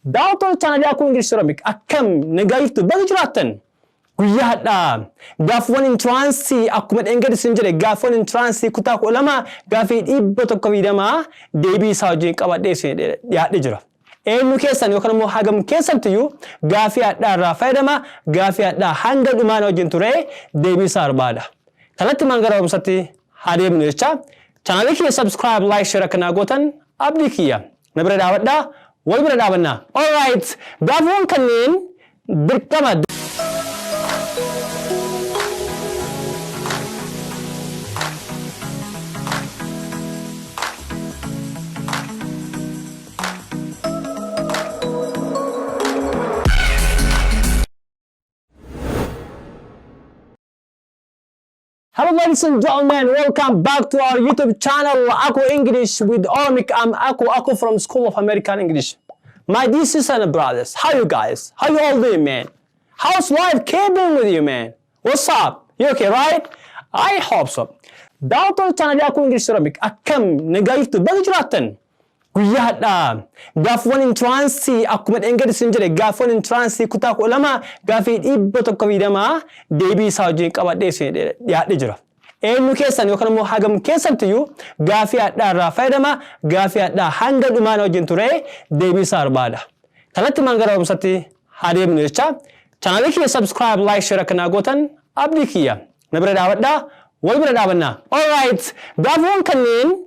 Daawwattoota chaanalii Akuu English Ceramic, akkam nagaa jirtu? Baga jiraattan. Guyyaa hadhaa gaaffiiwwan entrance akkuma dheengaddi isin jedhe, gaaffiiwwan entrance kutaa 12 gaaffii 120 deebii isaa wajjin qabadhee isin dhiyaadhee jira. Eenyu keessan yookaan immoo hagam keessattiyyuu gaaffii hadhaa irraa fayyadama, gaaffii hadhaa hanga dhumaan wajjin ture deebii isaa barbaada. Kallattimaan gara barumsatti haa deemnu jecha, chaanalii kiyya subscribe, like, share akka naa gootan abdii kiyya. Na bira dhaabadhaa, wal bira dhaabannaa. Alright, gaaffiiwwan kanneen dirqama. Hello, ladies and gentlemen, welcome back to our YouTube channel, Aku English with Oromic. I'm Aku Aku from School of American English. My dear sisters and brothers, how you guys? How you all doing, man? How's life keeping with you, man? What's up? You okay, right? I hope so. Daawwattoota chaanalii Aku English Ceramic, akkam nagaa jirtu? Baga jiraattan. Guyyaa hadhaa gaaffiiwwan entrance akkuma dheengaddi isin jedhe, gaaffiiwwan entrance kutaa 12 gaaffii 120 deebii isaa wajjin qabadhee isin dhiyaadhee jira. Eenyu keessan yookaan immoo hagam keessattiyyuu gaaffii hadhaa irraa fayyadama, gaaffii hadhaa hanga dhumaan wajjin ture deebii isaa barbaada. Kallattimaan gara barumsatti haa deemnu jecha, chaanalii kiyya subscribe, like, share akka naa gootan abdii kiyya. Na bira dhaabadhaa, wal bira dhaabannaa. Alright, gaaffiiwwan kanneen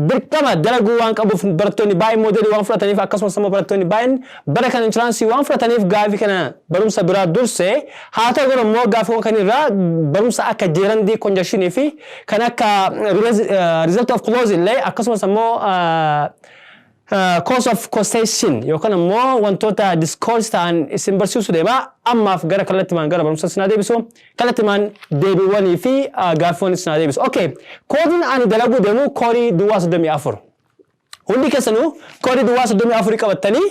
dirqama dalaguu waan qabuuf, barattoonni baay'een moodelii waan fudhataniif, akkasumas immoo barattoonni baay'een bara kana entrance waan fudhataniif, gaafii kana barumsa biraa dursee haa ta'u. Garuu immoo gaafiiwwan kan irraa barumsa akka gerund, conjunction fi kan akka result of clause illee, akkasumas immoo cause of causation yookaan immoo wantoota discourse ta'an isin barsiisu deema. Ammaaf gara kallattimaan gara barumsa isin deebisu, kallattimaan deebiiwwanii fi gaaffiiwwan isin deebisu. Okay, koodiin ani dalaguu deemu koodii duwwaa 34. Hundi keessanuu koodii duwwaa 34 qabattanii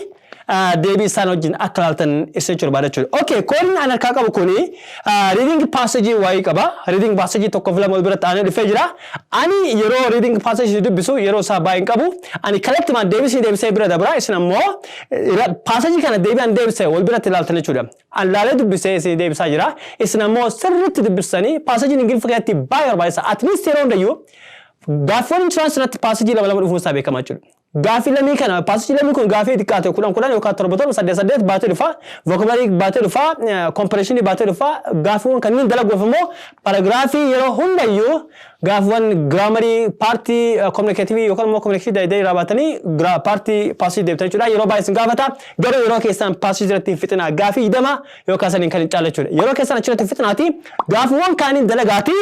deebii isaan wajjin akka ilaaltan isin jechuu barbaada jechuudha. Okay, koodiin ani harkaa qabu kuni reading passage waayii qaba. Reading passage tokkoof lama wal biratti aanee dhufee jira. Ani yeroo reading passage dubbisu yeroo isaa baay'ee hin qabu. Ani kallattimaan deebisii deebisee bira dabra. Isin ammoo passage kana deebi'an deebisee wal biratti ilaaltan jechuudha. Ani laalee dubbisee isin deebisaa jira. Isin ammoo sirriitti dubbistanii, passage Ingiliffa keessatti baay'ee barbaachisaa. At least yeroo hundayyuu gaaffiiwwan entrance irratti passage lama lama dhufuun isaa beekamaa jechuudha. Gaaffii lamii kana, passage lamii kun gaaffii xiqqaate 10 10 yookaan 7 7, 8 8 baatee dhufa. Vocabulary baatee dhufa. Comprehension baatee dhufa. Gaaffiiwwan kanneen dalaguuf immoo paragraafii yeroo hundayyuu gaaffiiwwan grammarii partii communicative yookaan immoo communication daidee irraa baatanii partii passage deebitan jechuudha. Yeroo baay'ee isin gaafata. Garuu yeroo keessan passage irratti hin fixinaa. Gaaffii 20 yookaan saniin kan hin caalle jechuudha. Yeroo keessan achirratti hin fixinaati. Gaaffiiwwan kaaniin dalagaati.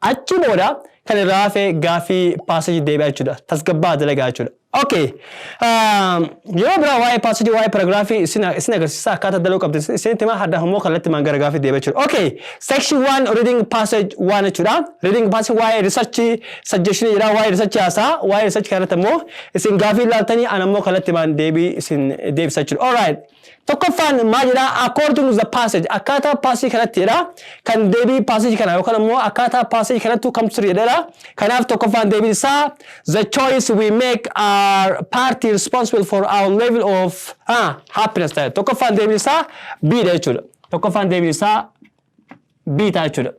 Achi booda kan irraa hafe gaaffii passage deebi'aa jechuudha. Tasgabbaa dalagaa jechuudha. Okay. Yeroo biraa waa'ee passage, waa'ee paragraafii isin agarsiisa, akkaataa dalaguu qabdu isinitti himaa. Hadda immoo kallattimaan gara gaaffii deebi'a jechuudha. Okay. Section 1, reading passage 1 jechuudha. Reading passage waa'ee research suggestion jedha, waa'ee research haasaa. Waa'ee research kanarratti immoo isin gaaffii ilaaltanii, ana immoo kallattimaan deebii isin deebisa jechuudha. Alright. Tokkoffaan maal jedhaa? According to the passage, akkaataa passage kanatti jedha. Kan deebii passage kana yookaan immoo akkaataa passage kanattu kamtu sirrii jedheera. Kanaaf tokkoffaan deebiin isaa the choice we make are partly responsible for our level of happiness ta'e. Tokkoffaan deebiin isaa B dha jechuudha. Tokkoffaan deebiin isaa B ta'a jechuudha.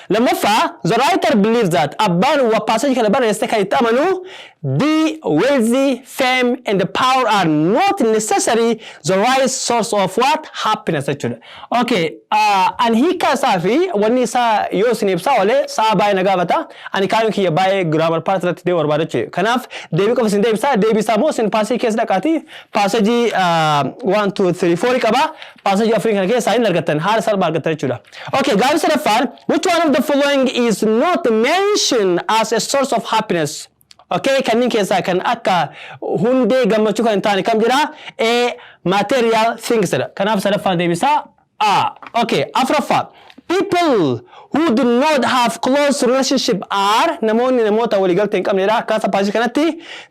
Lammaffaa, the writer believes that, abbaan wa passage kana barreesse kan itti amanu, the wealthy, fame and the power are not necessary the right source of what? Happiness jechuudha. Okay, ani hiika isaa fi wanni isaa yoo isin ibsaa oole sa'a baay'ee na gaafata. Ani kaayyoon kiyya baay'ee grammar part irratti deemuu barbaada jechuudha. Kanaaf deebii qofa isin deebisa. Deebii isaa immoo isin passage keessa dhaqaati. Passage 1, 2, 3, 4 qaba. Passage afurii kana keessaa hin argattan, haala salphaa argattan jechuudha. Okay, gaaffii sadaffaan, which one of the following is not mentioned as a source of happiness? Okay, kanneen keessaa kan akka hundee gammachuu kan hin taane kam jedha? A, material things jedha. Kanaaf sadaffaan deebisaa A. Okay, afuraffaa. People who do not have close relationship are, namoonni namoota waliigaltee hin qabnedha. Akkaataa passage kanatti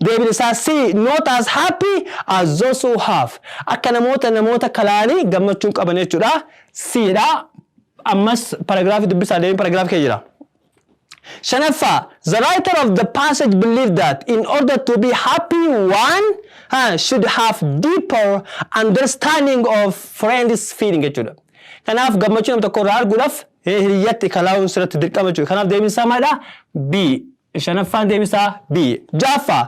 deebiin isaa C, not as happy as those who have. Akka namoota namoota kalaanii gammachuu hin qaban jechuudha. C dha. Ammas paragraafii dubbisaa, deebiin paragraafii kee jira. Shanaffaa, the writer of the passage believed that in order to be happy one should have deeper understanding of friends' feeling jechuudha. Kanaaf gammachuu nama tokko irraa arguudhaaf hiriyyatti kalaa'uun sirratti dirqama jechuudha. Kanaaf deebiin maalidha? B. Shanaffaan deebisaa B. Ja'affaa.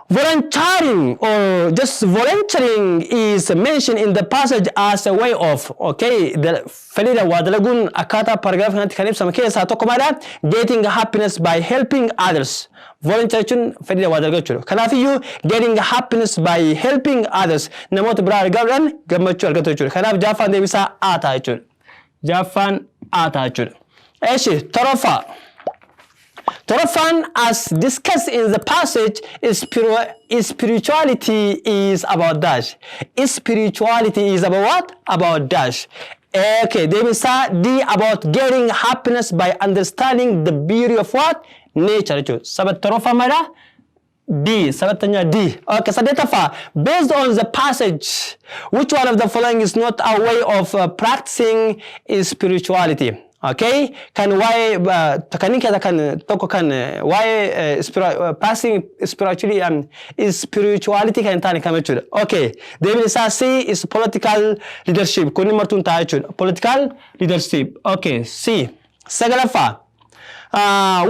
Volunteering or just volunteering is mentioned in the passage as a way of, okay, the fedhiidha waa dalaguun akkaataa paragraph kanatti kan ibsame keessaa tokko maalidha? Getting happiness by helping others. Volunteer jechuun fedhiidha waa dalaguu jechuudha. Kanaafiyyuu getting happiness by helping others, namoota biraa gargaaruudhaan gammachuu argatu jechuudha. Kanaaf ja'affaan deebisaa A ta'a jechuudha. Ja'affaan A ta'a jechuudha. Eshi, torbaffaa. Torbaffaan, as discussed in the passage, is spirituality is about dash. Spirituality is about what? About dash. Okay, deebisaa D, about getting happiness by understanding the beauty of what? Nature jechuudha. Saba torbaffaa maalidha? D. ሰባተኛ D. Okay, saddeettaffaa. Based on the passage, which one of the following is not a way of practicing spirituality? Okay, kan waa'ee kanneen keessaa kan tokko kan waa'ee practicing spirituality spirituality kan hin taane kam jechuudha. Okay, deebiin isaa C is political leadership. Kunni martuun ta'a jechuudha. Political leadership. Okay, C. Sagalaffaa.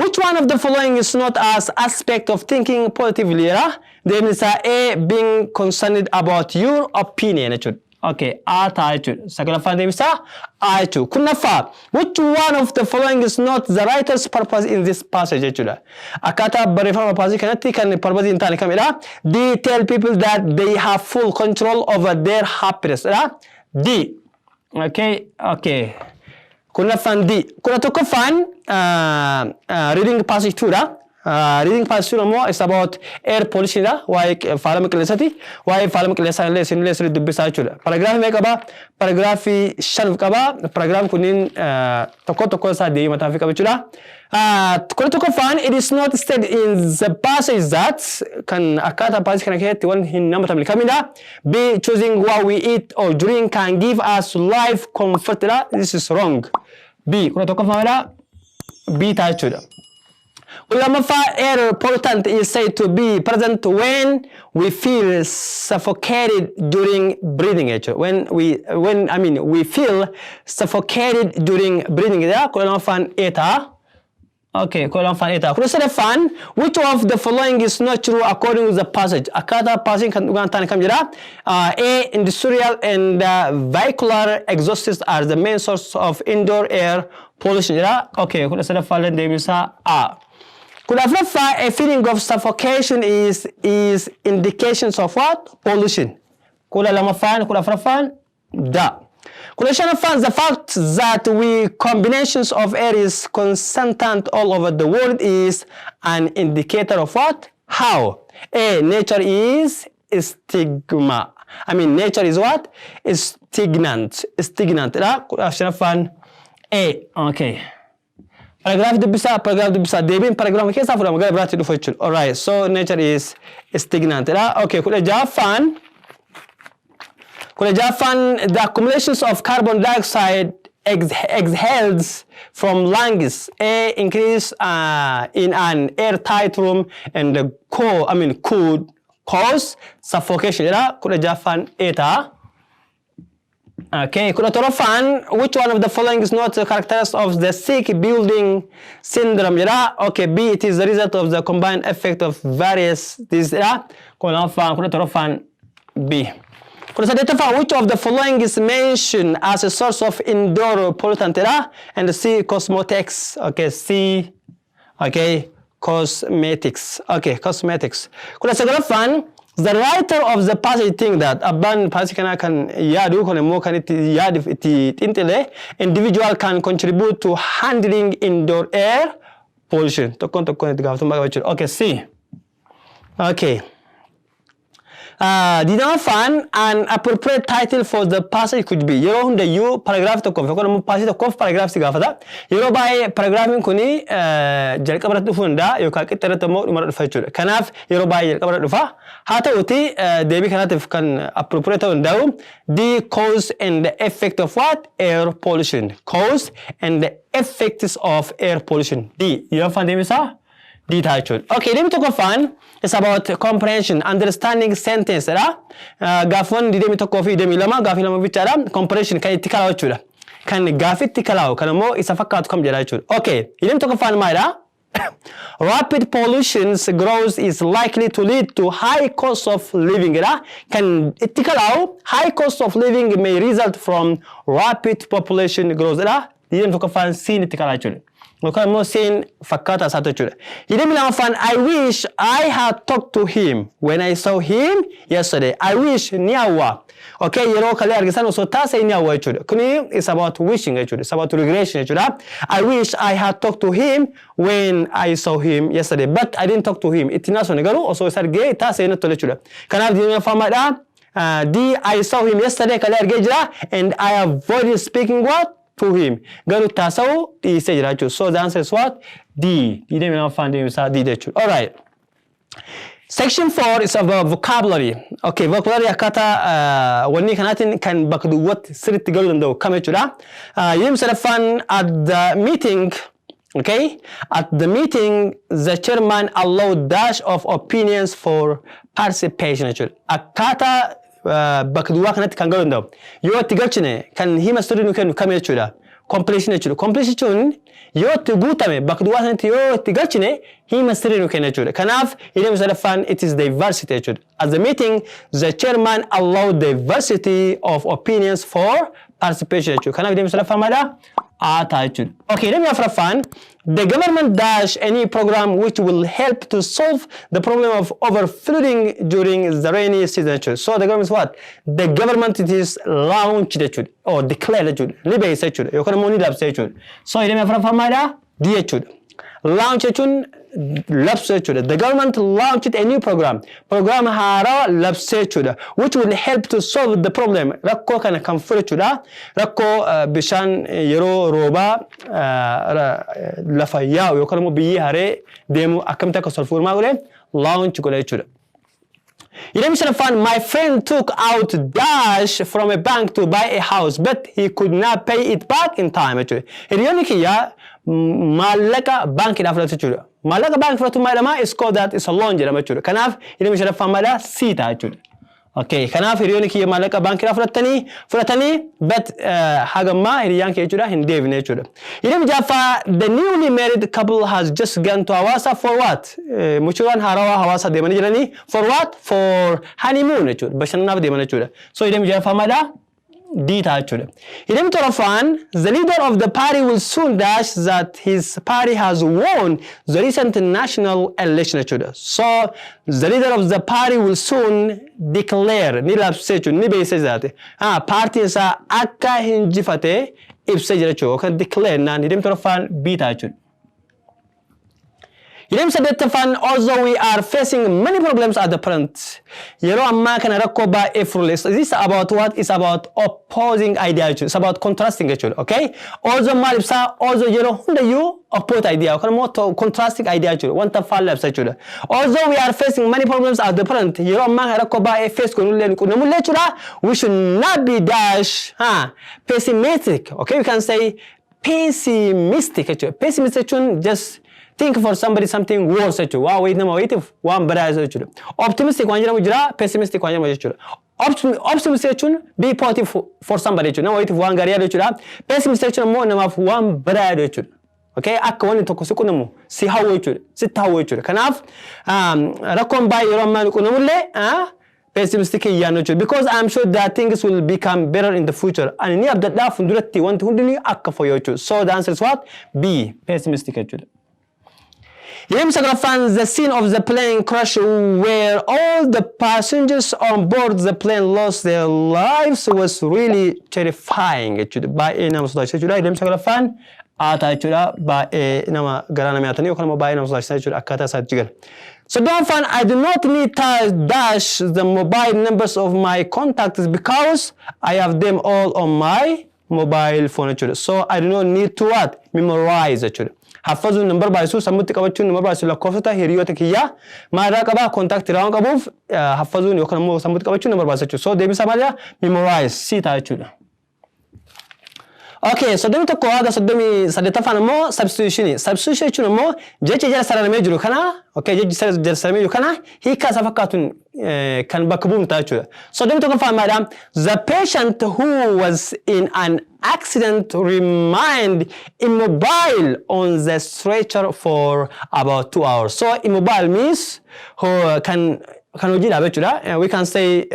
Which one of the following is not as aspect of thinking positively? Yeah? Deebiin isaa A, being concerned about your opinion jechuudha. Okay, A ta'a jechuudha. Sagalaffaan deebisaa A jechuudha. Kurnaffaa, which one of the following is not the writer's purpose in this passage jechuudha. Akkaataa barreeffama passage kanatti kan purpose hin taane kamidha? D, tell people that they have full control over their happiness. Dha? D. Okay. Kurnaffaan D. 11ffaan reading passage 2 dha. Reading passage 2 immoo is about air pollution dha. Waa'ee faalama qilleensati. Waa'ee faalama qilleensaa illee isin illee sirriitti dubbisaa jechuudha. Paragraafii meeqa qabaa? Paragraafii shan qaba. Paragraafii kunniin tokko tokko isaa deebii mataa ofii qaba jechuudha. 11ffaan, it is not stated in the passage that, kan akkaataa passage kana keessatti waan hin namatamne kamidha? B, choosing what we eat or drink can give us life comfort dha. This is wrong. B, 11ffaan dha. B ta'a jechuudha. 12ffaa, air pollutant is said to be present when we feel suffocated during breathing jechuudha. When I mean we feel suffocated during breathing dha. 12ffaan A ta'a. Okay, 12ffaan A ta'a. 13ffaan, which of the following is not true according to the passage? Akkaataa passage kan dhugaan taane kam jedha? A, industrial and vehicular exhausts are the main source of indoor air pollution jedha. Okay, 13ffaan illee deebisaa A. 14ffaa, a feeling of suffocation is indications of what? Pollution. 12ffaan, 14ffaan D. 15ffaan, the fact that we combinations of air is constant all over the world is an indicator of what? How? A, nature is stigma. I mean, nature is what? Stagnant. Stagnant. Dha. 15ffaan A. Okay. Paragraph dubbisaa, paragraph dubbisaa, deebiin paragraph keessaa fudhama gara biraatti dhufu jechuudha. Alright, so nature is stagnant. Dha. Okay, 16ffaan. 16ffaan, the accumulations of carbon dioxide exhaled from lungs a increase in an airtight room and the co I mean could cause suffocation jedha. 16ffaan A ta'a. Okay, 17ffaan, which one of the following is not the characteristic of the sick building syndrome jedha. Okay, B, it is the result of the combined effect of various diseases jedha. 17ffaan, 17ffaan B. 18ffaa, which of the following is mentioned as a source of indoor pollutant jedha? And C, cosmetics. Okay, C, okay, cosmetics. Okay, cosmetics. 19ffaan, the writer of the passage think that, abbaan passage kanaa kan yaadu kun immoo kan itti yaadu itti xinxile, individual can contribute to handling indoor air pollution. Tokkoon tokkoon itti gaafatamummaa qaba jechuudha. Okay, C. Okay. 20ffaan, an appropriate title for the passage could be, yeroo hundayyuu paragraph tokkoof yookaan immoo passage tokkoof paragraph si gaafata. Yeroo baay'ee paragraphiin kuni jalqaba irratti dhufuu danda'a yookaan qixxa irratti immoo dhuma irra dhufa jechuudha. Kanaaf yeroo baay'ee jalqaba irra dhufa. Haa ta'uti deebii kanaatiif kan appropriate ta'uu danda'u the cause and the effect of what? Air pollution. Cause and the effects of air pollution. D. Yeroo afaan deebisaa D ta'a jechuudha. Okay, dhimmi tokkoffaan is about comprehension, understanding sentence dha. Gaaffiiwwan 21 fi 22 gaaffii lama bichaadha. Comprehension kan itti kalaa'u jechuudha. Kan gaaffitti kalaa'u kan immoo isa fakkaatu kam jedha jechuudha. Okay, dhimmi tokkoffaan maalidha? Rapid pollution's growth is likely to lead to high cost of living dha. Kan itti kalaa'u high cost of living may result from rapid population growth dha. 21ffaan siin itti kalaa jechuudha. Yookaan immoo siin fakkaataa isaati jechuudha. 22ffaan, I wish I had talked to him when I saw him yesterday. I wish, ni hawwa. Okay, yeroo kalee argisan osoo taasise ni hawwa jechuudha. Kuni is about wishing jechuudha. It's about regression jechuudha. I wish I had talked to him when I saw him yesterday. But I didn't talk to him. Itti naasone, garuu osoo isa argee taasise natti tole jechuudha. Kanaaf 22ffaan maalidha? D. I saw him yesterday, kalee argee jira, and I avoided speaking what? To him. Garuu taasa'uu dhiisee jira jechuudha. So the answer is what? D. 22ffaan deebisaa D jechuudha. Alright. Section 4 is about vocabulary. Okay, vocabulary akkaataa wanni kanaatiin kan bakka duwwaatti sirriitti galuu danda'u kam jechuudha. 23ffaan, at the meeting. Okay, at the meeting the chairman allowed dash of opinions for participation jechuudha. Akkaataa bakka duwwaa kanatti kan galuu danda'u. Yoo itti galchine kan hima sirrii nu kennu kam jechuudha. Completion jechuudha. Completion jechuun yoo itti guutame, bakka duwwaa sanatti yoo itti galchine hima sirrii nu kenna jechuudha. Kanaaf 23ffaan it is diversity jechuudha. At the meeting the chairman allowed diversity of opinions for participation jechuudha. Kanaaf 23ffaan maalidha? A ta'a jechuudha. Okay, 24ffaan, the government dash any program which will help to solve the problem of overflooding during the rainy season jechuudha. So the government is what? The government, it is launched jechuudha or declared jechuudha. Ni beeksisa jechuudha yookaan immoo ni labsa jechuudha. So 24ffaan maalidha? D jechuudha. Launch jechuun labsu jechuudha. The government launched a new program. Program haaraa labsee jechuudha. Which will help to solve the problem. Rakkoo kana kan furu jechuudha. Rakkoo bishaan yeroo roobaa lafa yaa'u yookaan immoo biyyee haree deemu akkamitti akka solve maal godhe, launch godhe jechuudha. 25ffaan, my friend took out dash from a bank to buy a house, but he could not pay it back in time jechuudha. Hiriyoonni kiyya maallaqa baankiidhaa fudhatu jechuudha. Maallaqa baankii fudhatu maal jedhama? Is called that is a loan jedhama jechuudha. Kanaaf 25ffaan maalidha? C ta'a jechuudha. Okay, kanaaf hiriyoonni kiyya maallaqa baankiidhaa fudhatanii, but hagammaa hiriyyaan kiyya jechuudha hin deebine jechuudha. 26ffaa, the newly married couple has just gone to Hawassa for what? Mucuraan haarawaa Hawaasa deemanii jiranii for what? For honeymoon jechuudha. Bashannanaaf deeman jechuudha. So 26ffaa maalidha? D ta'a jechuudha. 27ffaan, the leader of the party will soon dash that his party has won the recent national election jechuudha. So the leader of the party will soon declare, ni labse jechuudha, ni beeksise zaate. Ah, paartiin isaa akka hinjifate ibsee jira jechuudha. Yookaan declare naan 27ffaan B ta'a jechuudha. 28ffaan, although we are facing many problems at the present, yeroo ammaa kana rakkoo baay'ee furulle. This is about what? Is about opposing idea jechuudha. It's about contrasting jechuudha. Okay, although maal ibsaa? Although yeroo hundayyuu oppose idea yookaan immoo contrasting idea jechuudha, wanta faalla ibsa jechuudha. Although we are facing many problems at the present, yeroo ammaa kana rakkoo baay'ee face godhullee qunnamullee jechuudha, we should not be dash, ha, pessimistic. Okay, we can say pessimistic jechuudha. Pessimistic jechuun just think for somebody something worse jechuudha. Waa wayii nama wayiitiif waan badaa jechuudha. Optimistic waan jedhamu jira, pessimistic waan jedhamu jechuudha. Optimistic jechuun be positive for somebody jechuudha. Nama wayiitiif waan gaarii yaadu jechuudha. Pessimistic jechuun immoo namaaf waan badaa yaadu jechuudha. Okay, akka wanni tokko si qunnamu si hawwu jechuudha. Sitti hawwu jechuudha. Kanaaf rakkoon baay'ee yeroo ammaa nu qunnamullee pessimistic yaadnu jechuudha. Because I'm sure that things will become better in the future. Ani ni abdadhaa fuulduratti wanti hundinuu akka fooyya'u jechuudha. So the answer is what? B. Pessimistic jechuudha. 29ffaan, the scene of the plane crash where all the passengers on board the plane lost their lives was really terrifying jechuudha. Baay'ee nama sodaachisa jechuudha. 29ffaan A ta'a jechuudha. Baay'ee nama garaa nama nyaatanii yookaan immoo baay'ee nama sodaachisa jechuudha akkaataa isaatti jiran. 30ffaan, I do not need to dash the mobile numbers of my contacts because I have them all on my mobile phone jechuudha. So I do not need to what? Memorize jechuudha. Haffazuun nan barbaachisu, sammuutti qabachuun nan barbaachisu lakkoofsota hiriyoota kiyyaa maalirraa qabaa, contact irraa waan qabuuf haffazuun yookaan immoo sammuutti qabachuun nan barbaachisa jechuudha. So deebisaa maalidha? Memorize, C ta'a jechuudha. Okay, 31 haga 38ffaan immoo substitution. Substitution jechuun immoo jecha jala sararamee jiru kana, okay, jechi jala sararamee jiru kana hiikaa isaa fakkaatuun kan bakka bu'uun ta'a jechuudha. 31ffaan maalidha? The patient who was in an accident remained immobile on the stretcher for about 2 hours. So immobile means kan hojii dhaabe jechuudha. We can say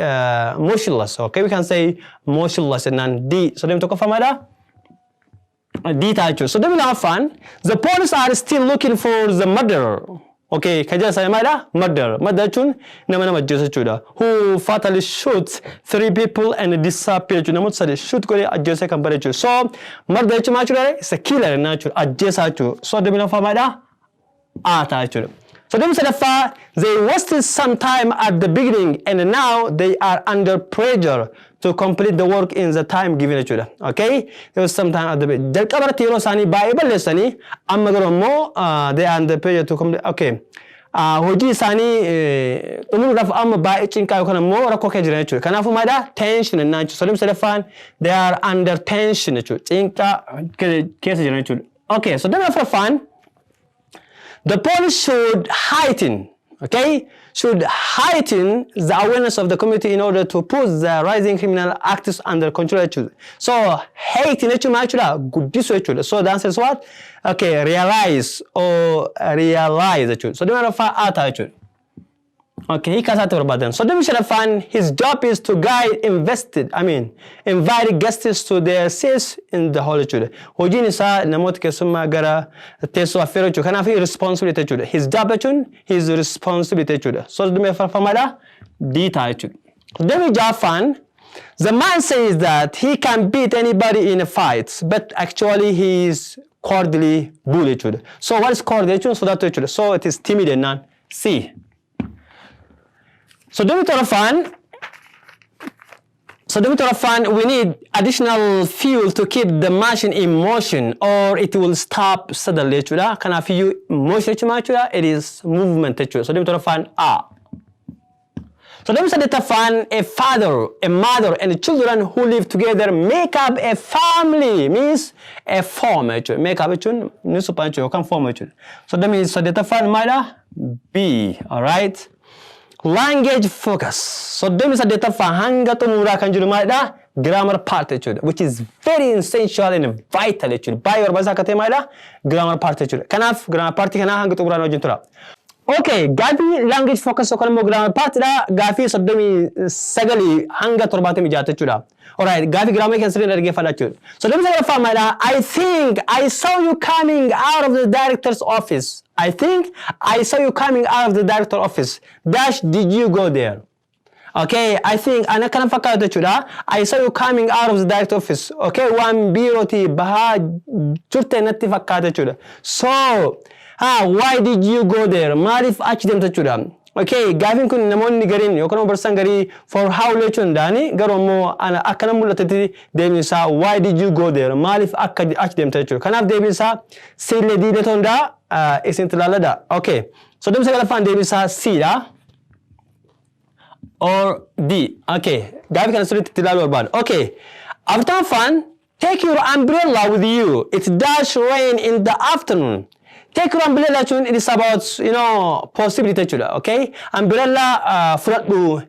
motionless. Okay, we can say motionless jennaan D. 31ffaa maalidha? D ta'a jechuudha. 32ffaan, the police are still looking for the murderer. Okay, kan jedhan sana maalidha? Murderer. Murderer jechuun nama nama ajjeesu jechuudha. Who fatally shot three people and disappear jechuudha. Namoota sadi shoot godhee ajjeesee kan bade jechuudha. So murderer jechuun maal jechuudha? It's a killer jennaan jechuudha. Ajjeesaa jechuudha. 32ffaa maalidha? A ta'a jechuudha. 33ffaa, they wasted some time at the beginning and now they are under pressure to complete the work in the time given jechuudha. Okay? There was some time at the beginning. Jalqaba irratti yeroo isaanii baay'ee balleessanii, amma garuu immoo they are under pressure to complete. Okay. Hojii isaanii xumuruudhaaf amma baay'ee cinqaa yookaan immoo rakkoo keessa jiran jechuudha. Kanaafuu maalidha? Tension jennaan jechuudha. 33ffaan, they are under tension jechuudha. Cinqaa keessa jiran jechuudha. Okay, 34ffaan, the police should heighten, okay, should heighten the awareness of the community in order to put the rising criminal acts under control jechuudha. So heighten jechuun maal jechuudha? Guddisuu jechuudha. So the answer is what? Okay, realize or realize jechuudha. 34ffaa A ta'a jechuudha. Okay, hiika isaatti barbaadan. 35ffaan, his job is to guide invested, I mean, invite guests to their seats in the hall jechuudha. Hojiin isaa namoota keessummaa gara teessoo affeeruu jechuudha. Kanaaf responsibility jechuudha. His job jechuun his responsibility jechuudha. 34ffaadha. D ta'a jechuudha. 36ffaan, the man says that he can beat anybody in a fight, but actually he is cowardly bull jechuudha. So what is cowardly jechuun? Sodaattuu jechuudha. So it is timid jennaan. C. 37ffaan, we need additional fuel to keep the machine in motion or it will stop suddenly jechuudha. Kanaafiyyuu motion jechuun maal jechuudha? It is movement jechuudha. 37ffaan A. 38ffaan, a father, a mother and children who live together make up a family means a form jechuudha. Make up jechuun ni suphaa jechuudha yookaan form jechuudha. 38ffaan maalidha? B. Alright. Language focus. 38ffaa hanga xumuraa kan jiru maalidha? Grammar part jechuudha. Which is very essential and vital jechuudha. Baay'ee barbaachisaa akka ta'e maalidha? Grammar part jechuudha. Kanaaf grammar part kanaa hanga xumuraan wajjin tura. Okay, gaafii language focus yookaan immoo grammar part dha. Gaafii 39 hanga 76 jechuudha. Alright, gaafii grammar keessa sirriin dhaggeeffadha jechuudha. 39ffaa maalidha? I think I saw you coming out of the director's office. I think I saw you coming out of the director's office. Dash, did you go there? Okay, I think ana kana fakkaatu jechuudha. I saw you coming out of the director's office. Okay, waan biirootii bahaa turte natti fakkaata jechuudha. So, ha, why did you go there? Maaliif achi deemte jechuudha. Okay, gaafiin kun namoonni gariin yookaan immoo barsiisaan garii for how jechuu danda'ani, garuu immoo ana akkana mul'atetti deebiin isaa why did you go there? Maaliif akka achi deemte jechuudha. Kanaaf deebiin isaa C illee D illee ta'uu danda'a, isin ilaalladha. Okay, 39ffaan deebiin isaa C dha. Or D. Okay, gaafii kana sirriitti itti ilaaluu barbaada. Okay, 40ffaan, take your umbrella with you. It dash rain in the afternoon. Take your umbrella jechuun it is about possibility jechuudha. Okay, umbrella fudhadhu,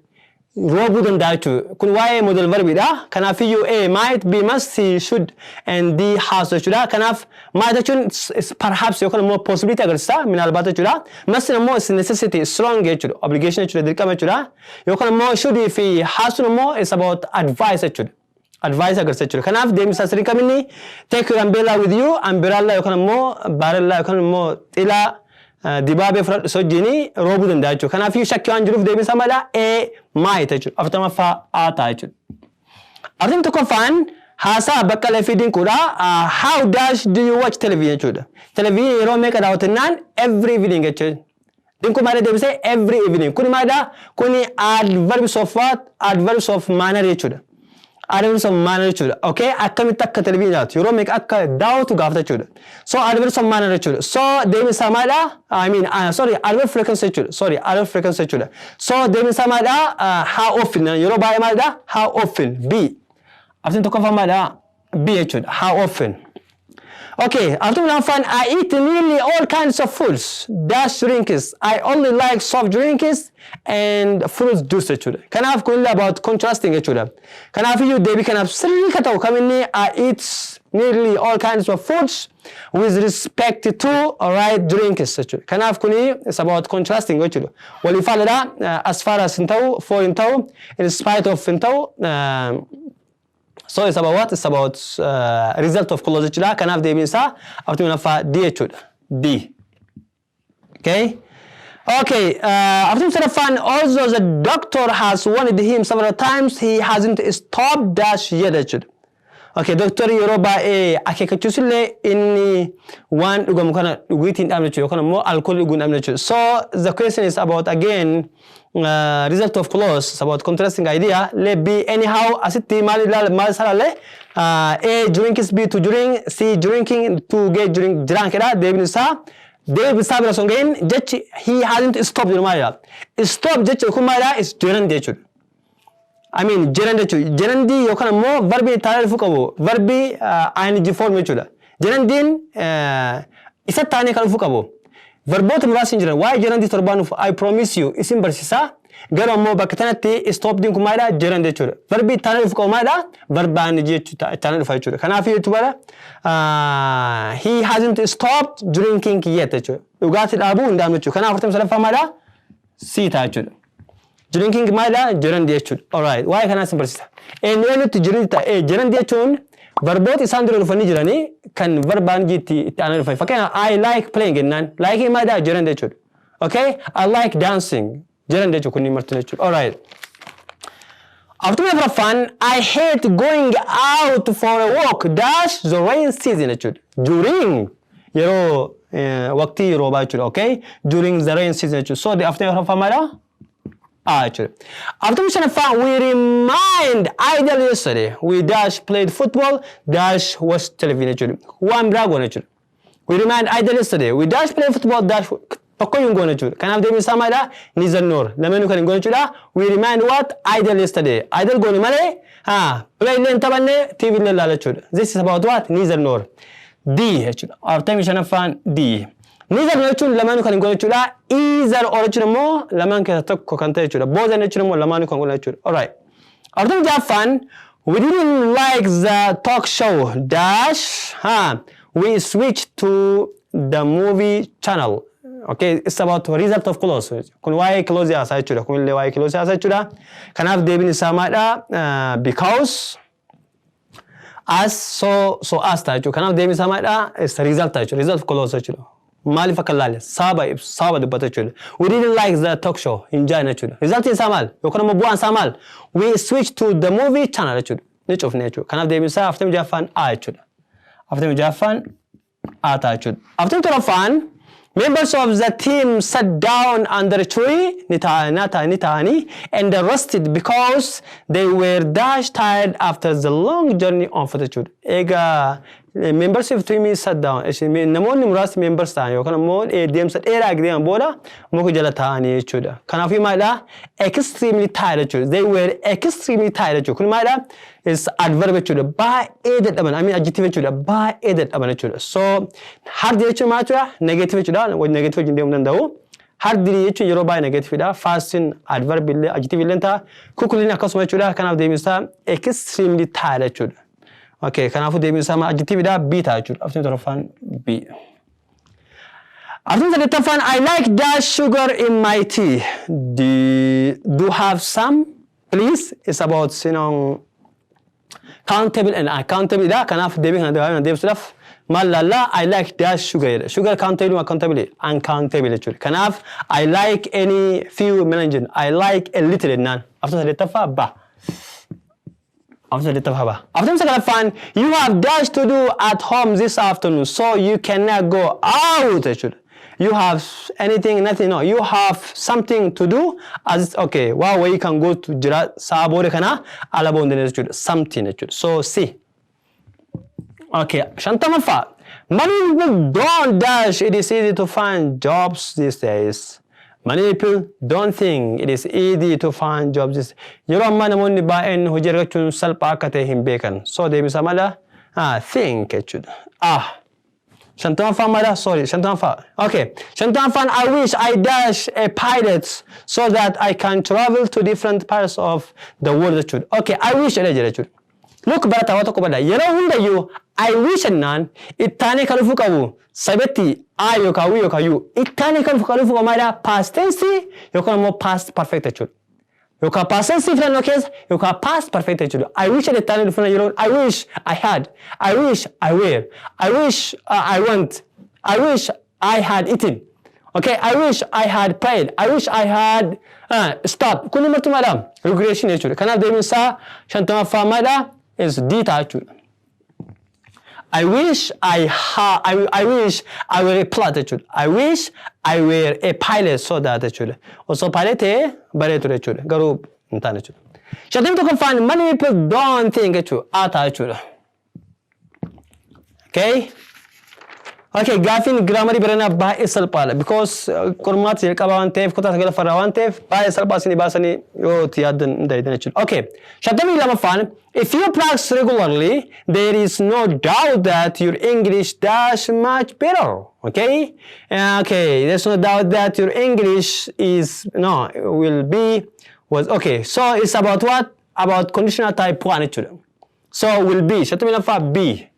roobuu danda'a jechuudha. Kun waa'ee modal verbiidha. Kanaafiyyuu A might, B must, C should and D has jechuudha. Kanaaf might jechuun is perhaps yookaan immoo possibility agarsiisa, minaalbaat jechuudha. Must immoo is necessity, strong jechuudha. Obligation jechuudha, dirqama jechuudha. Yookaan immoo should fi has immoo is about advice jechuudha. Advice agarsiisa jechuudha. Kanaaf deemsa sirrii kaminni? Take your umbrella with you, umbrella yookaan immoo baarellaa yookaan immoo xilaa dibaabee fudhadhu wajjin roobuu danda'a jechuudha. Kanaaf shakkii waan jiruuf deemsa mala A might jechuudha. 40ffaa A ta'a jechuudha. 41ffaan haasaa Baqqalee fi Dinquudha. How dash do you watch television jechuudha. Television yeroo meeqa daawwatannaan? Every evening jechuudha. Dinquu maal deebisee? Every evening. Kuni maalidha? Kuni adverbs of what? Adverbs of manner jechuudha. Adverbs of manner jechuudha. Okay, akkamitti akka television daawwatu, yeroo meeqa akka daawwatu gaafata jechuudha. So adverbs of manner jechuudha. So deebiin maalidha? I mean, sorry, adverb frequency jechuudha. Sorry, adverb frequency jechuudha. So deebiin maalidha? How often, yeroo baay'ee maalidha? How often, B. 41ffaa maalidha? B jechuudha. How often. Okay, 45ffaan, I eat nearly all kinds of foods, dash drinks. I only like soft drinks and fruit juice jechuudha. Kanaaf kun illee about contrasting jechuudha. Kanaafiyyuu deebii kanaaf sirrii ka ta'u kaminni? I eat nearly all kinds of foods with respect to, alright, drinks jechuudha. Kanaaf kuni is about contrasting jechuudha. Walii faaladha. As far as hin ta'u, for hin ta'u, in spite of hin ta'u. So it's about what? It's about result of clause jechuudha. Kanaaf deebiin isaa 46ffaa D jechuudha. D. Okay? Okay, 43ffaan, although the doctor has warned him several times, he hasn't stopped dash yet jechuudha. Okay, doktorri yeroo baay'ee akeekkachiisullee inni waan dhugamu kana dhugiitii hin dhabne jechuudha yookaan immoo alkoolii dhuguu hin dhabne jechuudha. So the question is about again result of clause. It's about contrasting idea. Let B anyhow. Asitti maal ilaala, maal isaa ilaalle? A drinks, B to drink, C drinking, to get drink, drunk dha. Deebiin isaa, deebiin isaa bira osoo hin gahin, jechi "he hasn't stopped" jedhu maalidha? Stop jechi kun maalidha? Is gerund jechuudha. I mean, gerund jechuudha. Gerundii yookaan immoo verbii itti aanee dhufuu qabu verbii ing form jechuudha. Gerundiin isa taanee kan dhufuu qabu. Verboota muraasni jiran waa'ee gerundii torbaan dhufu, I promise you, isin barsiisaa. Garuu ammoo bakka kanatti stopdiin kun maalidha? Gerund jechuudha. Verbii itti aanee dhufu qabu maalidha? Verb ing jechuudha, itti aanee dhufa jechuudha. Kanaaf jechuudha, he hasn't stopped drinking yet jechuudha. Dhugaatii dhaabuu hin dhaabne jechuudha. Kanaaf 43ffaa maalidha? C ta'a jechuudha. Drinking maalidha? Gerund jechuudha. Alright, waa'ee kanaa isin barsiisa. Eenyu eenyutti gerund ta'e? Gerund jechuun verboota isaan dura dhufanii jiranii kan verb ing itti aanee dhufan. Fakkeenyaaf, "I like playing" jennaan, like maalidha? Gerund jechuudha. Okay? "I like dancing." Gerund jechuudha kunniin martuu jechuudha. Alright. 44ffaan, I hate going out for a walk dash the rain season jechuudha. During, yeroo waqtii roobaa jechuudha. Okay? During the rain season jechuudha. So the 44ffaa maalidha? A jechuudha. 45ffaan, we remained idle yesterday. We dash played football dash watch television jechuudha. Waan biraa goone jechuudha. We remained idle yesterday. We dash play football dash tokko hin goone jechuudha. Kanaaf deebiin isaa maalidha? Neither nor. Lameenuu kan hin goone jechuudha. We remained what? Idle yesterday. Idle goone malee haa play illee hin taphanne, TV illee ilaala jechuudha. This is about what? Neither nor. D jechuudha. 45ffaan D. Neither nor jechuun lamaanuu kan hin goone jechuudha. Either or jechuun immoo lamaan keessaa tokko kan ta'e jechuudha. Both jechuun immoo lamaanuu kan goone jechuudha. Alright. 46ffaan, we didn't like the talk show dash ha we switched to the movie channel. Okay, it's about result of clause. Kun waa'ee clause haasaa jechuudha. Kun illee waa'ee clause haasaa jechuudha. Kanaaf deebiin isaa maalidha? Because, as, so, so as ta'a jechuudha. Kanaaf deebiin isaa maalidha? It's result ta'a jechuudha. Result of clause jechuudha. Maaliif akka ilaalle sababa ibsu, sababa dubbata jechuudha. We didn't like the talk show, hin jaanne jechuudha. Resultiin isaa maal? Yookaan immoo bu'aan isaa maal? We switched to the movie channel jechuudha. Ni cufne jechuudha. Kanaaf deebiin isaa 46ffaan A jechuudha. 46ffaan A ta'a jechuudha. 47ffaan, members of the team sat down under a tree ni ta'anii and rested because they were dash tired after the long journey on foot jechuudha. Egaa members of team sat down, namoonni muraasni members ta'an yookaan immoo deemsa dheeraa deeman booda muka jala taa'anii jechuudha. Kanaafuu maalidha? Extremely tired jechuudha. They were extremely tired jechuudha. Kun maalidha? Is adverb jechuudha. Baay'ee dadhaban. I mean, adjective jechuudha. Baay'ee dadhaban jechuudha. So hard jechuun maal jechuudha? Negative jechuudha. Negative wajjin deemuu danda'u. Hardly jechuun yeroo baay'ee negative dha. Fastin adverb illee adjective illee ta'a. Quickly akkasuma jechuudha. Kanaaf deebiin isaa extremely tired jechuudha. Okay, kanaafuu deebiin isaa adjective dha. B ta'a jechuudha. 47ffaan B. 48ffaan, I like dash sugar in my tea. Do have some, please? It's about countable and uncountable dha. Kanaaf deebii kana deebisuudhaaf maal laallaa? I like dash sugar jedha. Sugar countable, uncountable? Uncountable jechuudha. Kanaaf I like any few mala jennu. I like a little jennaan. 48ffaa ba. 48ffaa ba. 49ffaan, you have dash to do at home this afternoon, so you cannot go out jechuudha. You have anything, nothing, no. You have something to do as, okay, waa wayii kan gootu jira sa'a booda kana ala ba'uu hin dandeessu jechuudha. Something jechuudha. So C. Okay, 50ffaa. Many people don't dash it is easy to find jobs these days. Many people don't think it is easy to find jobs. Yeroo ammaa namoonni baay'een hojii argachuun salphaa akka ta'e hin beekan. So deebisa mala Think jechuudha. Ah. 50ffaan maadha? Sorry, 50ffaa. Okay. 50ffaan, I wish I dash a pilot so that I can travel to different parts of the world jechuudha. Okay, I wish jedhee jira jechuudha. Look, barataa, waa tokko bada. Yeroo hundayyuu I wish jennaan ittaanee kan dhufuu qabu sabetti I yookaan we yookaan you. Ittaanee kan dhufuu qabu maadha? Past tense yookaan immoo past perfect jechuudha. Yookaan past tense filannoo keessa yookaan past perfect jechuudha. I wish ittaanee dhufuna yeroo I wish I had, I wish I were, I wish I want, I wish I had eaten. Okay, I wish I had prayed. I wish I had stopped. Kun martuu maadha? Regression jechuudha. Kanaaf deebiin isaa 50ffaa maadha? Is D ta'a jechuudha. I wish I were a pilot jechuudha. I wish I were a pilot so that jechuudha. Osoo pilot ta'ee baree ture jechuudha. Garuu hin taane jechuudha. 51ffaan, many people don't think jechuudha. A ta'a jechuudha. Okay? Okay, gaafiin grammarii baranaa baay'ee salphaadha. Because qormaata jalqabaa waan ta'eef, kutaa sagalaffaarraa waan ta'eef, baay'ee salphaa isinii baasanii yoo itti yaaddan hin dandeettan jechuudha. Okay, 52ffaan, if you practice regularly, there is no doubt that your English dash much better. Okay? Okay, there's no doubt that your English is, no, will be, was, okay. So it's about what? About conditional type 1 jechuudha. So will be, 52ffaa B.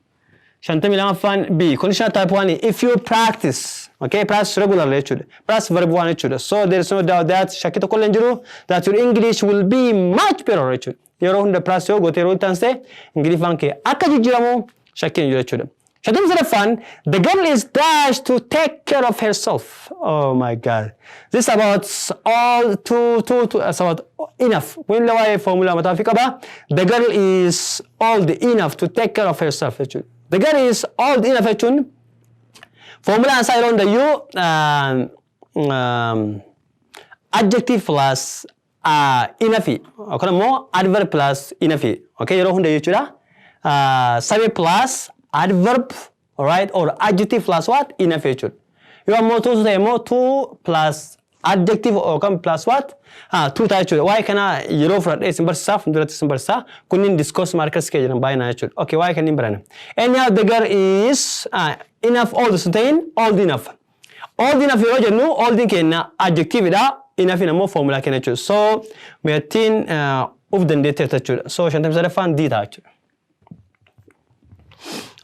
52ffaan B. Conditional type 1, if you practice, okay, practice regularly jechuudha. Practice verb 1 jechuudha. So there is no doubt that, shakkii tokko illee hin jiru, that your English will be much better jechuudha. Yeroo hunda practice yoo goote, yeroo itti aansee Ingiliffaan kee akka jijjiiramu shakkiin hin jiru jechuudha. 53ffaan, the girl is dash to take care of herself. Oh my God. This about all too, too, too, it's about enough. Kun illee waa'ee formula mataa ofii qaba. The girl is old enough to take care of herself jechuudha. The girl is old enough jechuun formulaan isaa yeroo hundayyuu adjective plus enough yookaan immoo adverb plus enough. Okay, yeroo hunda jechuudha. Subject plus adverb, alright, or adjective plus what? Enough jechuudha. Yoo ammoo too ta'e immoo too plus adjective yookaan plus what? To ta'a jechuudha. Waa'ee kana yeroo fudhadhee isin barsiisaa, fuulduratti isin barsiisaa. Kunniin discourse markers kee jedhan baay'inaan jechuudha. Okay, waa'ee kanneen baranna. Anyhow, the girl is enough old sun ta'in old enough. Old enough yeroo jennu oldiin keenya adjective dha. Enough immoo formula keenya jechuudha. So meettiin uf dandeetteerta jechuudha. So 53ffaan D ta'a jechuudha.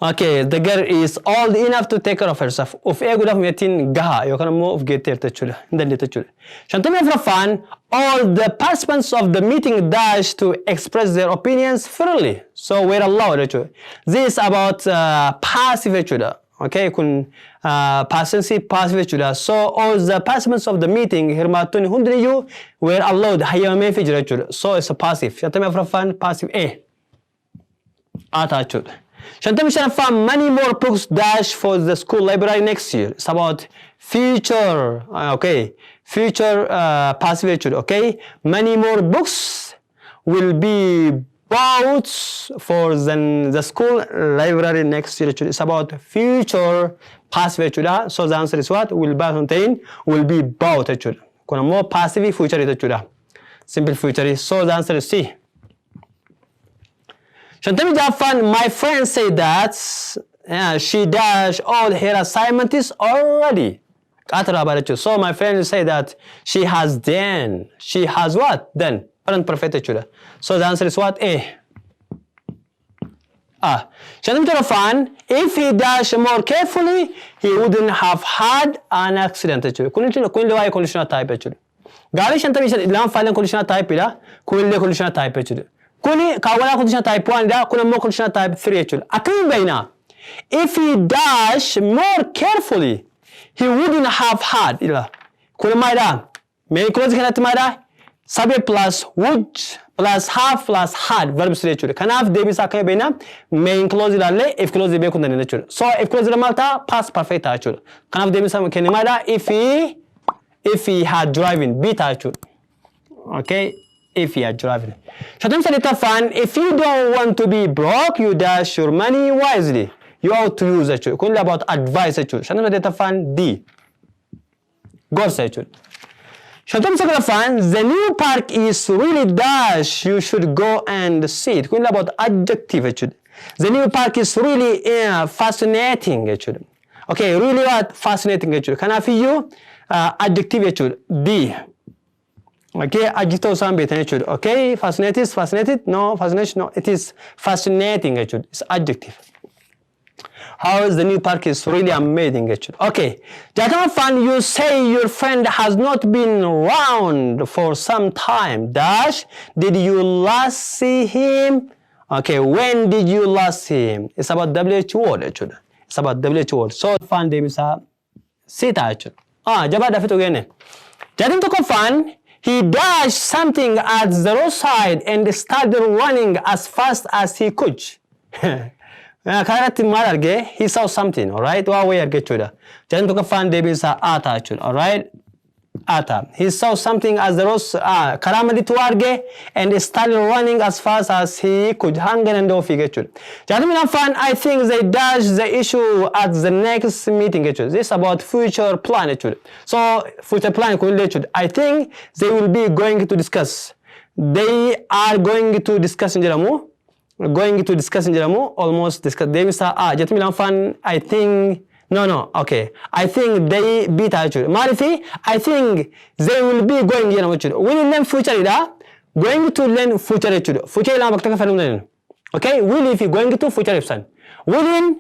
Okay, the girl is old enough to take care of herself. Uf eeguudhaaf meettiin gahaa yookaan immoo uf geetteerta jechuudha. Hin dandeette jechuudha. 54ffaan, all the participants of the meeting dash to express their opinions freely. So were allowed jechuudha. This is about passive jechuudha. Okay, kun passive passive jechuudha. So all the participants of the meeting, hirmaattonni hundiniyyuu, were allowed, hayyamameefii jira jechuudha. So it's a passive. 54ffaan passive A. A ta'a jechuudha. 55ffaan, many more books dash for the school library next year. It's about future, okay, future passive jechuudha, okay. Many more books will be bought for the school library next year jechuudha. It's about future passive jechuudha. So the answer is what? Will buy hin ta'in will be bought jechuudha. Kun ammoo passive future jechuudha. Simple future. So the answer is C. 56ffaan, my friend said that she dash all her assignments already. Qaatara jechuudha. So my friend say that she has done. She has what? Done. Present perfect jechuudha. So the answer is what? A. Ah. 57ffaan, if he dash more carefully, he wouldn't have had an accident jechuudha. Kun kun illee waa'ee conditional type jechuudha. Gaarii 52ffaan conditional type dha. Kun illee conditional type jechuudha. Kuni kaawwanaa conditional type 1 dha. Kun ammoo conditional type 3 jechuudha. Akkamiin beekna? If he dash more carefully, he wouldn't have had. Ila. Kun maalidha? Main clause kanatti maalidha? Subject plus would plus have plus had verb 3 jechuudha. Kanaaf deebii isaa akkamiin beekna? Main clause ilaallee if clause beekuu hin dandeenya jechuudha. So if clause maal ta'a? Past perfect ta'a jechuudha. Kanaaf deebii isaa kenne maalidha? If he had driving, B ta'a jechuudha. Okay? If he had driving. 58ffaan, if you don't want to be broke, you dash your money wisely. You ought to use jechuudha. Kun about advice jechuudha. 58ffaan D. Gorsa jechuudha. 59ffaan, the new park is really dash, you should go and see it. Kun about adjective jechuudha. The new park is really fascinating jechuudha. Okay, really what? Fascinating jechuudha. Kanaafiyyuu adjective jechuudha. D. Okay, adjective isaan beektan jechuudha. Okay, fascinated, fascinated, no, fascination, no, it is fascinating jechuudha. It's adjective. How is the new park is really amazing jechuudha. Okay, 60ffaan, you say your friend has not been round for some time. Dash, did you last see him? Okay, when did you last see him? It's about WH word jechuudha. It's about WH word. So, faan deebisaa C ta'a jechuudha. Ah, jabaadhaa fixuu geenne. 61ffaan, he dashed something at the roadside and started running as fast as he could. Karaa irratti maal argee? He saw something, alright? Waa wayii arge jechuudha. 61ffaan deebiin isaa A ta'a jechuudha, alright? A ta'a. He saw something as the road, karaa madiitti waa arge and started running as fast as he could, hanga danda'u fiige jechuudha. 62ffaan, I think they dash the issue at the next meeting jechuudha. This is about future plan jechuudha. So future plan kunillee jechuudha. I think they will be going to discuss. They are going to discuss hin jedhamu. Going to discuss hin jedhamu, almost discuss. Deebisaa A. 62ffaan, I think, no, okay, I think they be ta'a jechuudha. Maaliif? I think they will be going jedhamu jechuudha. Will illeen future dha. Going to illeen future jechuudha. Future lama bakka takka fayyadamuu dandeenyu. Okay, will fi going to future ibsan. Williin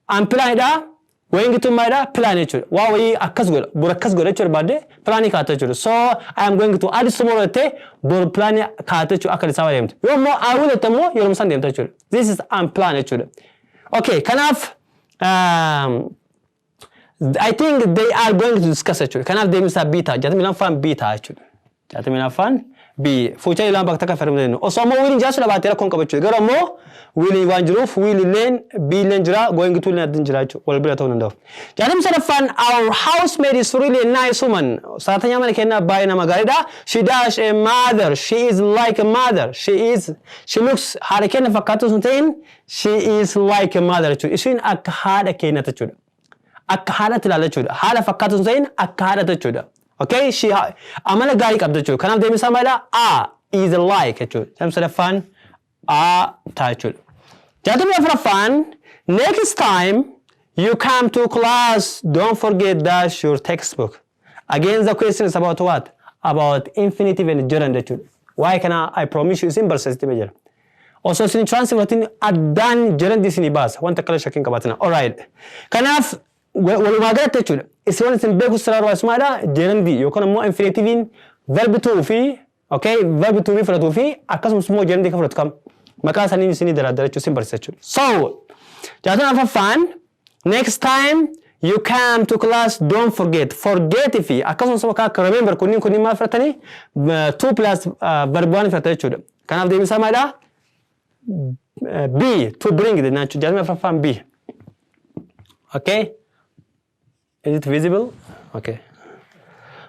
unplanned dha. Going to maalidha? Plan jechuudha. Waa wayii akkas godha, bor akkas godha jechuudha barbaadde planii kaa'atta jechuudha. So I am going to add tomorrow jettee bor planii kaa'atta jechuudha, akka isaa deemtu. Yoo immoo I will jette immoo yeroo isaan deemta jechuudha. This is unplanned jechuudha. Okay, kanaaf I think they are going to discuss jechuudha. Kanaaf deebiin isaa B ta'a. 62ffaan B ta'a jechuudha. 62ffaan B. Future lama bakka takka fayyadamuu dandeenyu. Osoo ammoo williin jiraachuu dhabaatee rakkoon qaba jechuudha. Garuu ammoo willii waan jiruuf will illeen be illeen jira, going to illeen addin jira jechuudha. Wal bira ta'uu danda'u. 63ffaan, our housemaid is really a nice woman. Saratanyaa mana kennaa baay'ee nama gaariidha. She dash a mother. She is like a mother. She looks haadha keenya fakkaatu sun ta'in, she is like a mother jechuudha. Isheen akka haadha keenyatti jechuudha. Akka haadhatti ilaala jechuudha. Haadha fakkaatu sun ta'in, akka haadhatti jechuudha. Okay, she amala gaarii qabda jechuudha. Kanaaf deebiin isaa maalidha? A, is like jechuudha. 63ffaan A ta'a jechuudha. 64ffaan, next time you come to class, don't forget dash your textbook. Again, the question is about what? About infinitive and gerund jechuudha. Waa'ee kana I promise you isin barsiisti jira. Osoo isin translating addaan gerund isinii baasa, wanta akkana shakkiin qabaatina. Alright. Kanaaf walumaa galatti jechuudha. Isin waan isin beeku sirraa barbaachisumaadha. Gerundii yookaan immoo infinitiviin verb to fi, okay, verb to be fudhatuu fi akkasumas immoo gerundii kan fudhatu kam maqaa isaanii isinii daraadara jechuun isin barsiisa jechuudha. So 64ffaan, next time you come to class, don't forget, forget fi akkasumas immoo akka remember kunniin maal fudhatanii? To plus verb one fudhatan jechuudha. Kanaaf deebiin isaa maalidha? B, to bring jennaan jechuudha. 64ffaan B. Okay. Is it visible? Okay.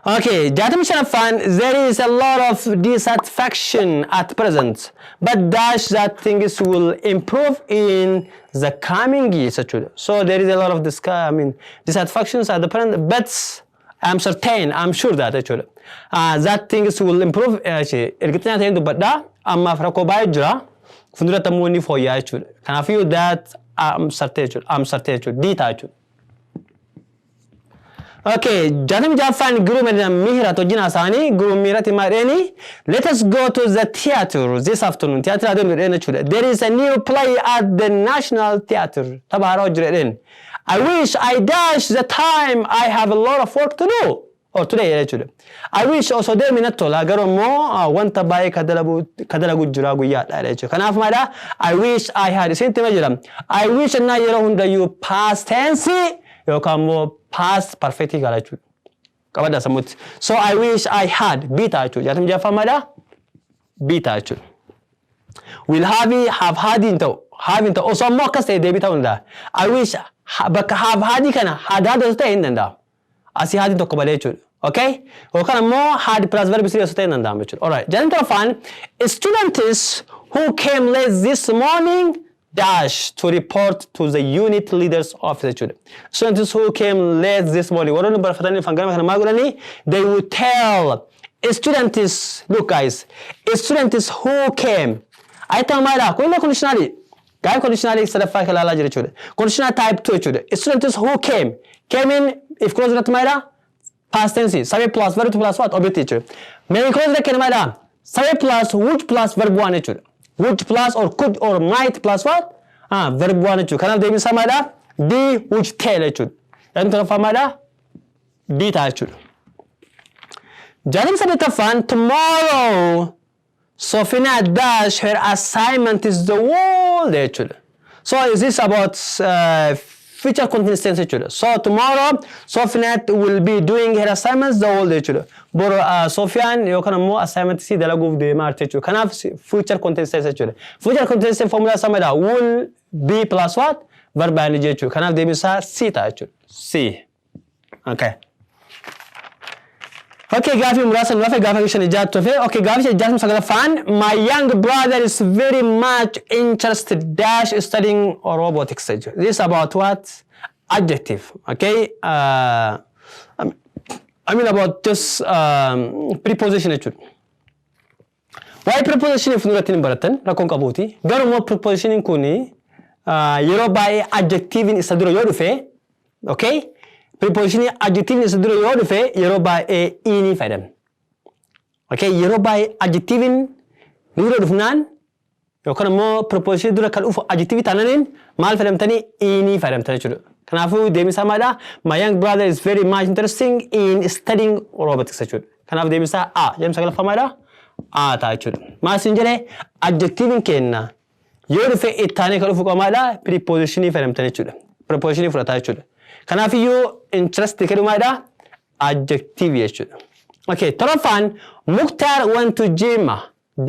Okay, 65ffaan, there is a lot of dissatisfaction at present, but dash that things will improve in the coming years jechuudha. So there is a lot of this, I mean, dissatisfactions at the present, but I'm certain, I'm sure that jechuudha. That things will improve, erga ta'een dubbadhaa, ammaaf rakkoo baay'ee jira, fuulduratti ammoo inni fooyya'aa jechuudha. Kanaafiyyuu that I'm certain jechuudha, I'm certain jechuudha, D ta'a jechuudha. Okay, 66ffaan, Giruum Mihirat wajjin haasa'anii, Giruum Mihirat himaa jedheeni, "Let us go to the theater this afternoon." Theater adeemu jedheen jechuudha. There is a new play at the National Theater. Tapha haaraa jira jedheen. I wish I dash the time, I have a lot of work to do. Or today jechuudha. I wish osoo deemi natti tola, garuu immoo wanta baay'ee ka dalagu jira guyyaadha jechuudha. Kanaaf maalidha? I wish I had isinitti hima jira. I wish innaa yeroo hundayyuu past tense yookaan immoo past perfect gala jechuudha. Qabadhaa sammuutti. So I wish I had B ta'a jechuudha. 66ffaan maalidha? B ta'a jechuudha. Will have, have had hin ta'u. Have hin ta'u. Osoo ammoo akkas ta'e deebii ta'uu danda'a. I wish bakka have had kana had had osoo ta'e hin danda'amu. Asii hadiin tokko malee jechuudha. Okay? Yookaan ammoo had plus verb three osoo ta'e hin danda'amu jechuudha. Alright. 67ffaan, students who came late this morning dash to report to the unit leaders office jechuudha. Students who came late this morning, warroonni barfatanii dhufan ganama kana maal godhanii? They will tell students, look guys, students who came. Ayitama maalidha? Kun illee conditionally. Gaafii conditional sadaffaa kan ilaalaa jira jechuudha. Conditional type 2 jechuudha. Students who came. Came in if clause irratti maalidha? Past tense. Subject plus verb two plus what? Object jechuudha. Main clause irratti kenna maalidha? Subject plus would plus verb one jechuudha. Would plus or could or might plus what? Ah, verb one jechuudha. Kanaaf deebiin isaa maalidha? D, would tell jechuudha. Inni torbaffaa maalidha? D ta'a jechuudha. 68ffaan, tomorrow Sofina dash her assignment is the whole jechuudha. So is this about future continuous tense jechuudha. So tomorrow Sofinat will be doing her assignments the whole day jechuudha. Boru Sofiyaan yookaan ammoo assignment isii dalaguuf deemaa jirti jechuudha. Kanaaf future continuous tense jechuudha. Future continuous tense formula isaa maalidha? Will be plus what? Verb ing jechuudha. Kanaaf deebiin isaa C ta'a jechuudha. C. Okay. Okay, gaafii muraasa nu hafe, gaafa shan ijaattu hafe. Okay, gaafii 69ffaan, my young brother is very much interested dash studying robotics jechuudha. This is about what? Adjective. Okay. I mean about just preposition jechuudha. Waa'ee preposition fuulduratti hin barattan, rakkoon qabuuti. Garuu immoo prepositioniin kun yeroo baay'ee adjectiviin isa dura yoo dhufe, okay? Prepositionii adjectiviin isa dura yoo dhufe yeroo baay'ee in fayyadamna. Okay, yeroo baay'ee adjectiviin nu dura dhufnaan yookaan immoo prepositionii dura kan dhufu adjectivii taananiin maal fayyadamtanii? In fayyadamtan jechuudha. Kanaafuu deebiin isaa maalidha? My young brother is very much interesting in studying robotics jechuudha. Kanaaf deebiin isaa A. 69ffaa maalidha? A ta'a jechuudha. Maal siin jedhee? Adjectiviin kenna yoo dhufe ittaanee kan dhufu qaba prepositionii fayyadamtan jechuudha. Prepositionii fudhataa jechuudha. Kanaafiyyuu interest jedhu maalidha? Adjective jechuudha. Okay, torbaffaan, Mukhtar went to Jimma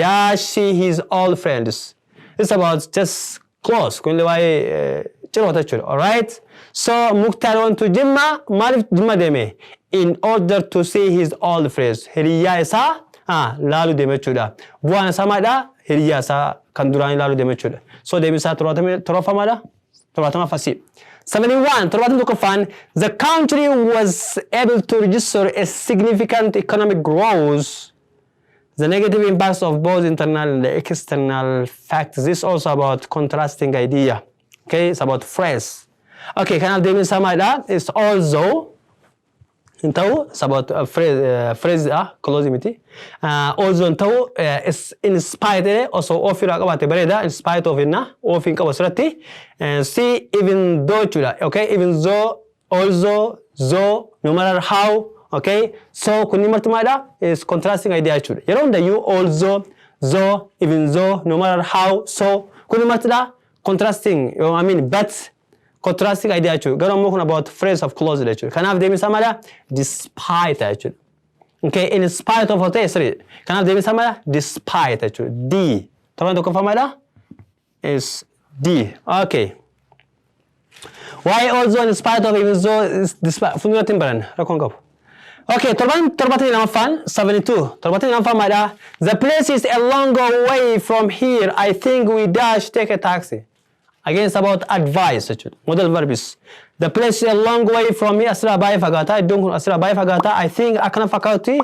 dash see his old friends. It's about just clause. Kun waa'ee ciroota jechuudha. Alright? So Mukhtar went to Jimma, maaliif Jimma deeme? In order to see his old friends. Hiriyyaa isaa laaluu deeme jechuudha. Bu'aan isaa maalidha? Hiriyyaa isaa kan duraan ilaaluu deeme jechuudha. So deebiin isaa torbaffaa maalidha? 70ffaa C. 71, 71ffaan, the country was able to register a significant economic growth. The negative impacts of both internal and external factors. This is also about contrasting idea. Okay, it's about phrase. Okay, kanaaf deebiin isaa maalidha? It's also hin ta'u, it's about phrase clause miti. Also hin ta'u, is in spite jedhee osoo of irraa qabaate bareeda, in spite of inna of hin qabu asirratti. See, even though jechuudha. Okay, even though, also, though, no matter how, okay, so kunniin marti maalidha? Is contrasting idea jechuudha. Yeroo hundayyuu also, though, even though, no matter how, so kunniin martidha contrasting, I mean, but contrasting idea jechuudha. Garuu immoo kun about phrase of clause jechuudha. Kanaaf deebiin isaa maalidha? Despite jechuudha. Okay, in spite of ta'e sirrii. Kanaaf deebiin isaa maalidha? Despite jechuudha. D. 71ffaa maalidha? Is D. Okay. Waa'ee also, in spite of, even though, despite fuulduratti hin baranne, rakkoon qabu. Okay, 72ffaan, 72. 72ffaan maalidha? The place is a long way from here. I think we dash take a taxi. Again, it's about advice jechuudha. Modal verbs. The place is a long way from here. Asirraa baay'ee fagaata. Iddoon kun asirraa baay'ee fagaata. I think akkana fakkaatutti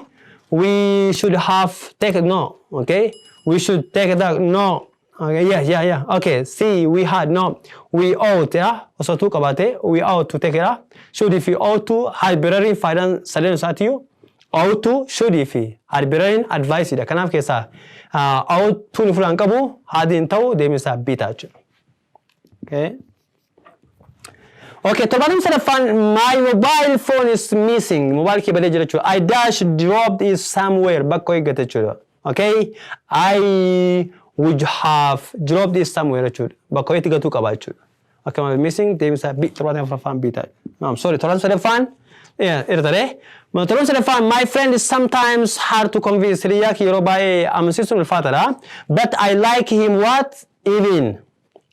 we should have take, no. Okay? We should take the, no. Okay, yeah. Okay, see, we had, no. We ought, yeah. Osoo to qabaate, we ought to take it. Should fi ought to, had betteriin faayidaan sadeen isaatiyyuu ought to, should fi had betteriin advice dha. Kanaaf keessaa ought to ni fulaan qabu, had hin ta'u, deebiin isaa B ta'a jechuudha. Okay. Okay, 73ffaan, my mobile phone is missing. Mobile kee badee jira jechuudha. I dash dropped it somewhere. Bakka eeggate jechuudha. Okay. I would have dropped it somewhere jechuudha. Bakka wayiitti gatuu qaba jechuudha. Okay, my missing deebiin isaa B, 74ffaan B ta'a. No, I'm sorry, 73ffaan irra taree. 73ffaan, my friend is sometimes hard to convince. Hiriyaa kee yeroo baay'ee amansiisuun ulfaataadha. But I like him what? Even.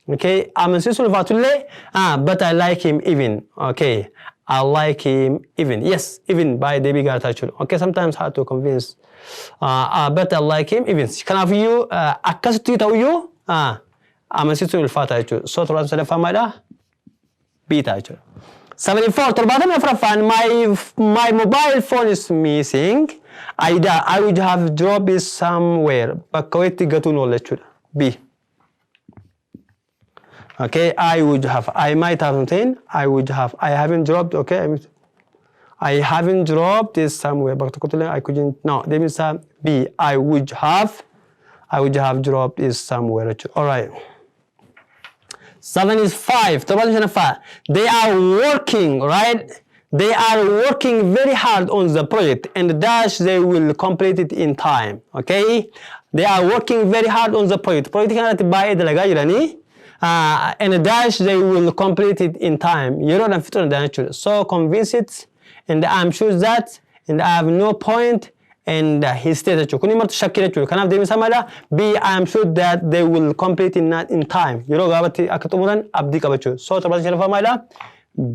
Okay, amansiisuun ulfaatullee, but I like him even. Okay, I like him even. Yes, even baay'ee deebii gaarii ta'a jechuudha. Okay, sometimes hard to convince. But I like him even. Kanaafiyyuu akkasitti ta'uyyuu amansiisuun ulfaata jechuudha. So 73ffaan maalidha? B ta'a jechuudha. 74, 74ffaan, my mobile phone is missing. I would have dropped it somewhere. Bakka wayiitti gatuun oola jechuudha. B. Okay, I would have. I might have something. I would have. I haven't dropped. Okay, I haven't dropped this somewhere. Bakka tokkotti illee I couldn't. No, deebiin isaa B. I would have. I would have dropped this somewhere jechuudha. All right. 75. 75. They are working, right? They are working very hard on the project and dash they will complete it in time. Okay? They are working very hard on the project. Project kanatti baay'ee dalagaa jiranii. And dash they will complete it in time. Yeroodhaan fixuu danda'an jechuudha. So convince it and I'm sure that and I have no point and hesitate jechuudha. Kuni martu shakkii jechuudha. Kanaaf deebiin isaa maala? B. I am sure that they will complete in, not in time. Yeroo gabaabatti akka xumuran abdii qaba jechuudha. So 75ffaa maala?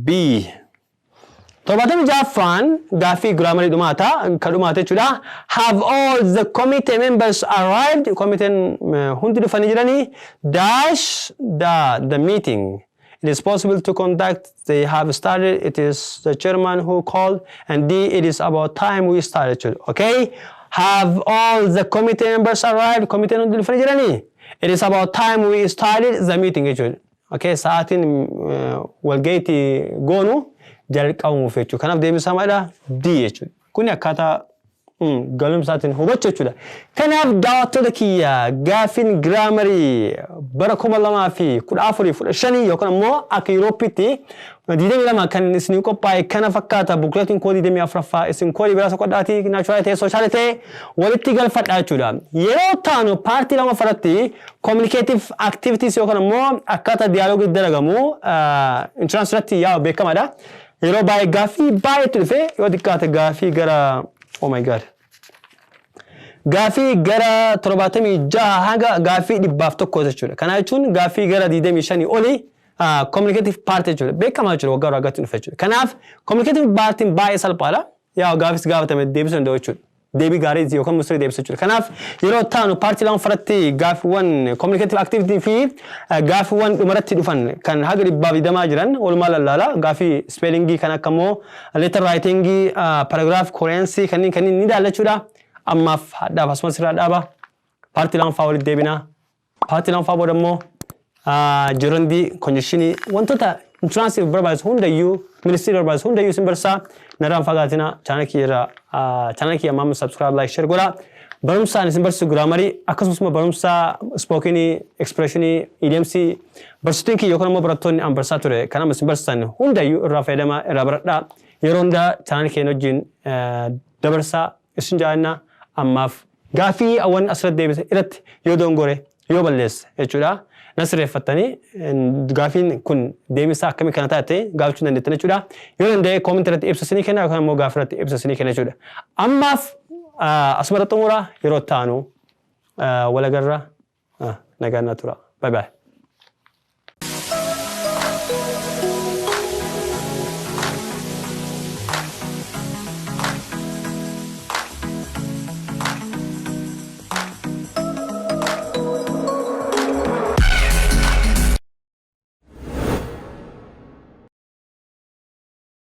B. 76ffaan gaaffii grammarii dhumaata kan dhumaata jechuudha. Have all the committee members arrived? Committeen hundi dhufanii jiranii. Dash the meeting. It is possible to conduct. They have started. It is the chairman who called. And D, it is about time we started. Okay? Have all the committee members arrived? Committee hundi dhufanii jiranii. It is about time we started the meeting jechuudha. Okay? Sa'aatiin walga'iitti goonu jalqabamuuf jechuudha. Kanaaf deebiin isaa maalidha? D jechuudha. Kuni akkaataa galumsaatiin hubachuu jechuudha. Kanaaf daawwattoota kiyya, gaaffiin grammarii bara 2014 15 yookaan immoo akka Yuurooppiitti 22 kan isin qophaa'e kana fakkaata. Bookletiin koo 24ffaa isin koodii biraa soqodhaatii natural ta'e, social ta'e walitti galfadha jechuudha. Yeroo taanu partii lamaffaratti communicative activities yookaan immoo akkaataa dialogueii dalagamu entrance irratti yaa'u beekamaadha. Yeroo baay'ee gaaffii baay'eetu dhufe. Yoo xiqqaate gaaffii gara, oh my God, gaaffii gara 76 hanga gaaffii 101 jechuudha. Kana jechuun gaaffii gara 25 olii communicative part jechuudha. Beekamaa jechuudha, waggaa waggaatti dhufa jechuudha. Kanaaf communicative partiin baay'ee salphaadha. Yaa gaafis gaafatame deebisuu danda'u jechuudha. Deebii gaarii yookaan mustirii deebisuu jechuudha. Kanaaf yeroo taanu partii lamaffaratti gaaffiiwwan communicative activity fi gaaffiiwwan dhumarratti dhufan kan haga 120 jiran walumaa lallaala. Gaaffii spellingii kan akka immoo letter writingii, paragraph coherency kanneen kanneen ni ilaalla jechuudha. Ammaaf hadhaaf asumas irraa dhaaba. Partii lamaffaa walitti deebina. Partii lamaffaa booda immoo gerundii, conjunctionii, wantoota entranceiif barbaachisu hundayyuu, ministirii barbaachisu hundayyuu isin barsiisaa. Narraan fagaatina. Channel kiyya irraa, channel kiyya ammaa subscribe, like, share godhaa. Barumsaan isin barsiisu grammarii, akkasumas immoo barumsa spokenii, expressionii, idiomsii barsiistuun kiyya yookaan immoo barattoonni an barsiisaa ture kan amma isin barsiisan hundayyuu irraa fayyadamaa, irraa baradhaa. Yeroo hundaa channel keenya wajjin dabarsaa isin jaallannaa. Ammaaf gaaffii awwan asirratti deebise irratti yoo dongore, yoo balleesse jechuudha. Na sirreeffattanii gaaffiin kun deebisaa akkamii kana taate gaafachuu dandeettan jechuudha. Yoo danda'e commentii irratti ibsa isinii kenna yookaan immoo gaaffii irratti ibsa isinii kenna jechuudha. Ammaaf asuma irratti xumura. Yeroo taanu walagarra nagaan na tura. Bye bye.